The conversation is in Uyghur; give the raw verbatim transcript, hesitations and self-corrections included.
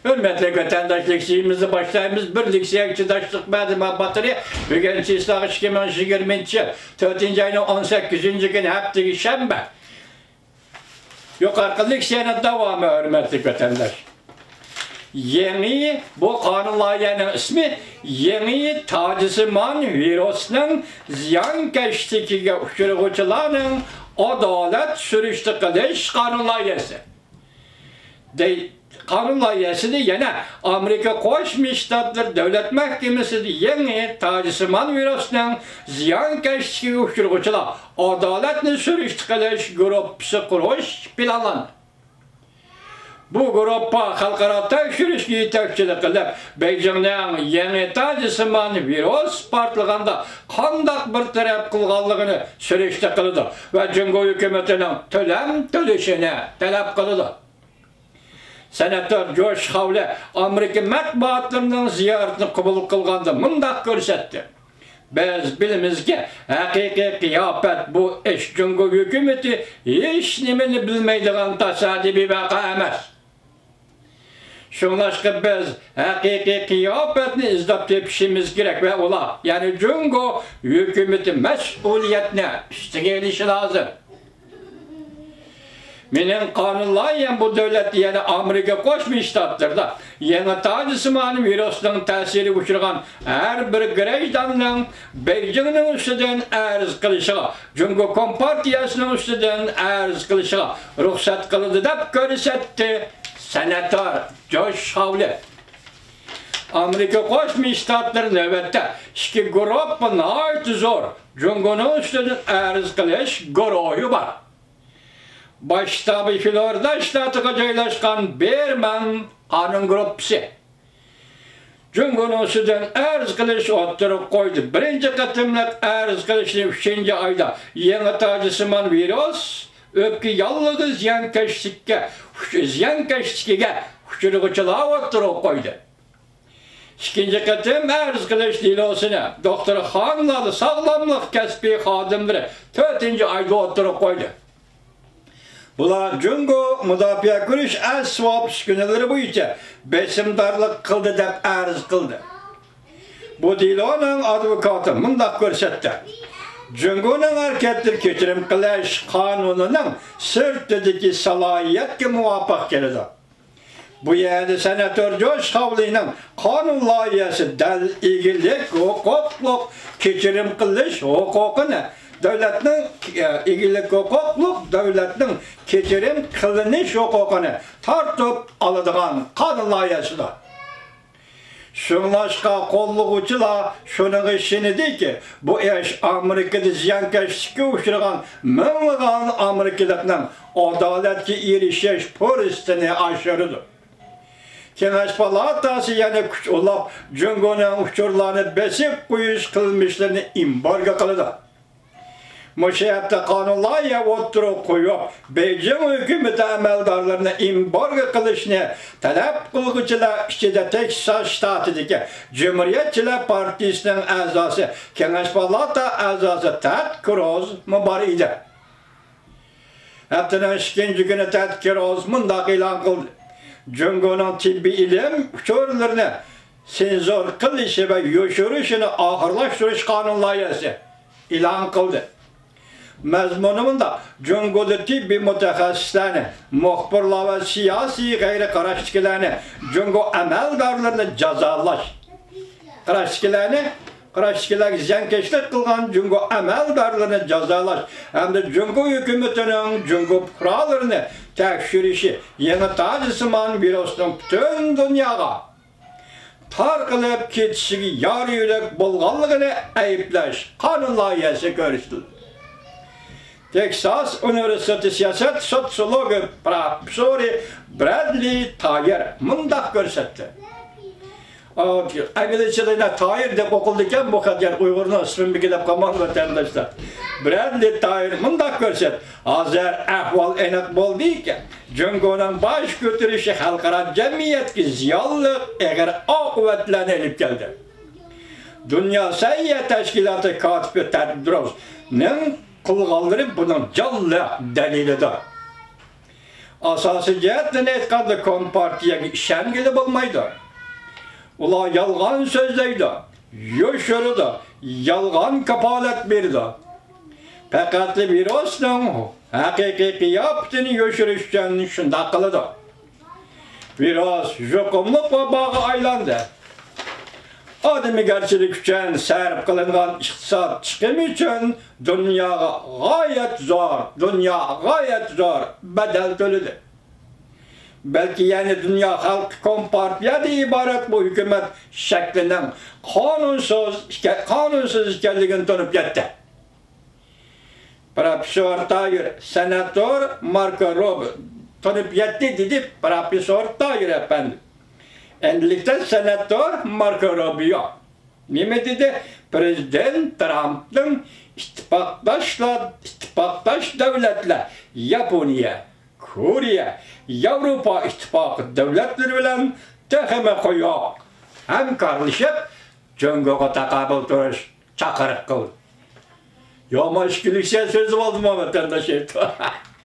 ھۆرمەتلىك ۋەتەنداشلار، لېكسىيەمىزنى باشلايمىز. بىر لېكسىيەگە چىداشلىق بەردى مەن باتۇرى. بۈگۈن چىسلاغ ئىككى مىڭ يىگىرمىنچى يىل تۆتىنچى ئاينىڭ ئون سەككىزىنچى كۈنى، ھەپتە شەنبە. يۇقىرىقى لېكسىيەنىڭ داۋامى، ھۆرمەتلىك ۋەتەنداش. يېڭى، بۇ قانۇن لايىھەنىڭ ئىسمى يېڭى تاجسىمان ۋىرۇسنىڭ زىيانكەشلىكىگە ئۇچرىغۇچىلارنىڭ ئادالەت سۈرۈشتە قىلىش قانۇن لايىھەسى. دەي-، قانۇن لايىھەسىدە يەنە ئامېرىكا قوشما شتاتلىرى دۆلەت مەھكىمىسىدە يېڭى تاجسىمان ۋىرۇسنىڭ زىيانكەشلىكىگە ئۇچرىغۇچىلار ئادالەتنى سۈرۈشتە قىلىش گۇرۇپپىسى قۇرۇش پىلانلاندى. بۇ گۇرۇپپا خەلقئارا تەكشۈرۈشكە يېتەكچىلىك قىلىپ، بېيجىڭنىڭ يېڭى تاجسىمان ۋىرۇس پارتلىغاندا قانداق بىر تەرەپ قىلغانلىقىنى سۈرۈشتە قىلىدۇ ۋە جۇڭگو ھۆكۈمىتىنىڭ تۆلەم تۆلىشىنى تەلەپ قىلىدۇ. سېناتور جوش خاۋلى ئامېرىكا مەتبۇئاتلىرىنىڭ زىيارىتىنى قوبۇل قىلغاندا مۇنداق كۆرسەتتى: بىز بىلىمىزكى، ھەقىقىي قىياپەت بۇ ئىش جۇڭگو ھۆكۈمىتى ھېچ نېمىنى بىلمەيدىغان تاسادىپىي ۋەقە ئەمەس. شۇڭلاشقا بىز ھەقىقىي قىياپەتنى ئىزدەپ تېپىشىمىز كېرەك ۋە ئۇلار، يەنى جۇڭگو ھۆكۈمىتى مەسئۇلىيەتنى ئۈستىگە ئېلىشى لازىم. مېنىڭ قانۇن لايىھەم بۇ دۆلەتتە، يەنى ئامېرىكا قوشما شتاتلىرىدا يېڭى تاجسىمان ۋىرۇسنىڭ تەسىرىگە ئۇچرىغان ھەر بىر گىرەجداننىڭ بېيجىڭنىڭ ئۈستىدىن ئەرز قىلىشىغا، جۇڭگو كومپارتىيەسىنىڭ ئۈستىدىن ئەرز قىلىشىغا رۇخسەت قىلىدۇ، دەپ كۆرسەتتى سېناتور جوش خاۋلى. ئامېرىكا قوشما شتاتلىرى نۆۋەتتە ئىككى گۇرۇپپا ناھايىتى زور جۇڭگونىڭ ئۈستىدىن ئەرز قىلىش گۇرۇھى بار. باش شتابى فلورىدا شتاتىغا جايلاشقان بېرمان قانۇن گۇرۇپپىسى جۇڭگونىڭ ئۈستىدىن ئەرز قىلىش ئوتتۇرىغا قويدى. بىرىنچى قېتىملىق ئەرز قىلىشنى ئۈچىنچى ئايدا يېڭى تاجسىمان ۋىرۇس ئۆپكە ياللۇغى زىيانكەشلىككە، زىيانكەشلىكىگە ئۇچرىغۇچىلار ئوتتۇرىغا قويدى. ئىككىنچى قېتىم ئەرز قىلىش دېلوسىنى دوختۇرخانىلاردا ساغلاملىق كەسپىي خادىملىرى تۆتىنچى ئايدا ئوتتۇرىغا قويدى. بۇلار جۇڭگو مۇداپىئە كۈرىشى ئەسۋاب ئۈسكۈنىلىرى بويىچە بېسىمدارلىق قىلدى دەپ ئەرز قىلدى. بۇ دېلونىڭ ئادۋوكاتى مۇنداق كۆرسەتتى: جۇڭگونىڭ ھەرىكەتلىرى كەچۈرۈم قىلىش قانۇنىنىڭ سىرتىدىكى سالاھىيەتكە مۇۋاپىق كېلىدۇ. بۇ يەردە سېناتور جوش خاۋلىنىڭ قانۇن لايىھەسى دەل ئىگىلىك ھوقۇقلۇق كەچۈرۈم قىلىش ھوقۇقىنى، دۆلەتنىڭ، ئىگىلىك ھوقۇقلۇق دۆلەتنىڭ كەچۈرۈم قىلىنىش ھوقۇقىنى تارتىپ ئالىدىغان قانۇن لايىھەسىدۇر. شۇڭلاشقا قوللىغۇچىلار شۇنىڭغا ئىشىنىدىكى، بۇ ئىش ئامېرىكىدا زىيانكەشلىككە ئۇچرىغان مىڭلىغان ئامېرىكىلىقنىڭ ئادالەتكە ئېرىشىش پۇرسىتىنى ئاشۇرىدۇ. كېڭەش پالاتاسى يەنە كۈچ ئۇلاپ، جۇڭگونىڭ ئۇچۇرلارنى بېسىپ قويۇش قىلمىشلىرىنى ئېمبارگو قىلىدۇ. مۇشۇ ھەپتە قانۇن لايىھە ئوتتۇرىغا قويۇپ، بېيجىڭ ھۆكۈمىتى ئەمەلدارلىرىنى ئېمبارگو قىلىشنى تەلەپ قىلغۇچىلار ئىچىدە تېكساس شتاتىدىكى جۇمھۇرىيەتچىلەر پارتىيىسىنىڭ ئەزاسى، كېڭەش پالاتا ئەزاسى تېد كروزمۇ بار ئىدى. ھەپتىنىڭ ئىككىنچى كۈنى تېد كروز مۇنداق ئېلان قىلدى: جۇڭگونىڭ تېببىي ئىلىم ئۇچۇرلىرىنى سېنزۇر قىلىشى ۋە يوشۇرۇشىنى ئاخىرلاشتۇرۇش قانۇن لايىھەسى ئېلان قىلدى. مەزمۇنى مۇنداق: جۇڭگودا تېببىي مۇتەخەسسىسلەرنى، مۇخبىرلار ۋە سىياسىي غەيرىي قاراشتىكىلەرنى جۇڭگو ئەمەلدارلىرىنى جازالاش، قاراشتىكىلەرنى، قاراشتىكىلەرگە زىيانكەشلىك قىلغان جۇڭگو ئەمەلدارلىرىنى جازالاش ھەمدە جۇڭگو ھۆكۈمىتىنىڭ جۇڭگو پۇقرالىرىنى تەكشۈرۈشى يېڭى تاجسىمان ۋىرۇسنىڭ پۈتۈن دۇنياغا تارقىلىپ كېتىشىگە يار يۆلەك بولغانلىقىنى ئەيىبلەش قانۇن لايىھەسى كۆرسىتىلدى. تېكساس ئۇنىۋېرسىتېتى سىياسەت سوتسىيولوگى پروفېسسورى برەدلى تايېر مۇنداق كۆرسەتتى. ئا، ئەنگلىزچىدە يەنە تايېر دەپ ئوقۇلىدىكەن بۇ خەت، يەنى ئۇيغۇرنىڭ ئىسمىمىكى دەپ قالماڭ ۋەتەنداشلار. برەدلى تايېر مۇنداق كۆرسەت، ھازىر ئەھۋال ئېنىق بولدى ئىكەن. جۇڭگونىڭ باش كۆتۈرۈشى خەلقئارا جەمئىيەتكە زىيانلىق ئېغىر ئاقىۋەتلەرنى ئېلىپ كەلدى. دۇنيا سەھىيە تەشكىلاتى كاتىپى تېد كروزنىڭ قىلغانلىرى بۇنىڭ جانلىق دەلىلىدۇر. ئاساسىي جەھەتتىن ئېيتقاندا، كومپارتىيەگە ئىشەنگىلى بولمايدۇ. ئۇلار يالغان سۆزلەيدۇ، يوشۇرىدۇ، يالغان كاپالەت بېرىدۇ. پەقەتلا ۋىرۇسنىڭ ھەقىقىي قىياپىتىنى يوشۇرۇش ئۈچۈن شۇنداق قىلىدۇ. ۋىرۇس يۇقۇملۇق ۋاباغا ئايلاندى. ئادىمىگەرچىلىك ئۈچۈن سەرپ قىلىنغان ئىقتىساد چىقىمى ئۈچۈن دۇنياغا غايەت زور، دۇنيا غايەت زور بەدەل تۆلىدى. بەلكى يەنە دۇنيا خەلقى كومپارتىيەدىن ئىبارەت بۇ ھۆكۈمەت شەكلىنىڭ قانۇنسىز ئىكەن، قانۇنسىز ئىكەنلىكىنى تونۇپ يەتتى. پروفېسسور تايېر، سېناتور ماركو روبىيو تونۇپ يەتتى، دېدى پروفېسسور تايېر ئەپەندى. ئەمدىلىكتە سېناتور ماركو روبىيو نېمە دېدى؟ پىرېزىدېنت ترامپنىڭ ئىتتىپاقداشلار، ئىتتىپاقداش دۆلەتلەر، ياپونىيە، كورېيە، ياۋروپا ئىتتىپاقى دۆلەتلىرى بىلەن تېخىمۇ قويۇق ھەمكارلىشىپ، جۇڭگوغا تاقابىل تۇرۇش چاقىرىق قىلدى. يامان ئىككىلىكسە سۆزلىۋالدىم ۋەتەنداش ئېيتىپ.